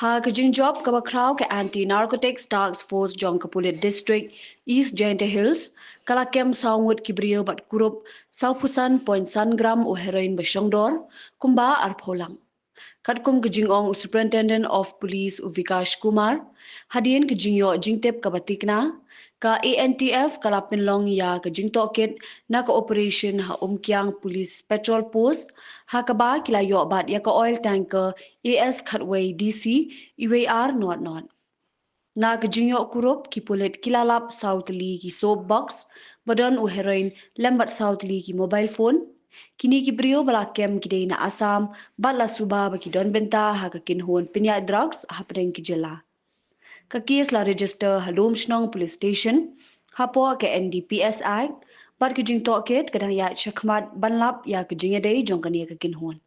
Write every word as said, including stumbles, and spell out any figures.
Ha ka jingjop kaba khraw, ka Anti Narcotics Task Force jong ka Pulit District East Jaintia Hills ka la kem saw ngut ki briew bad kurup sawphew san point san gram u heroin ba shongdor kumba arphew lang. Katkum ka jingong u Superintendent of Police u Vikash Kumar, hadien ka jingïoh jingtip kaba tikna, ka A N T F ka la pynlong ïa ka jingtohkit na ka operation ha Umkiang Police Patrol Post, ha kaba ki la ïoh bat ïa ka oil tanker A S khatwei D C iwei ar not not. Na ka jingïoh kurup, ki pulit ki la lap saw tylli ki soap box ba don u heroin lem bad saw tylli ki mobile phone. Kine ki briew ba la kem ki dei na Assam bad la suba ba ki don bynta ha ka kynhun pynïaid drugs hapdeng ki jylla. Ka kes la register ha Lumshnong Police Station hapoh ka N D P S Act, bad ka jingtohkit ka dang ïaid shakhmat ban lap ïa ka jingïadei jong kane ka kynhun.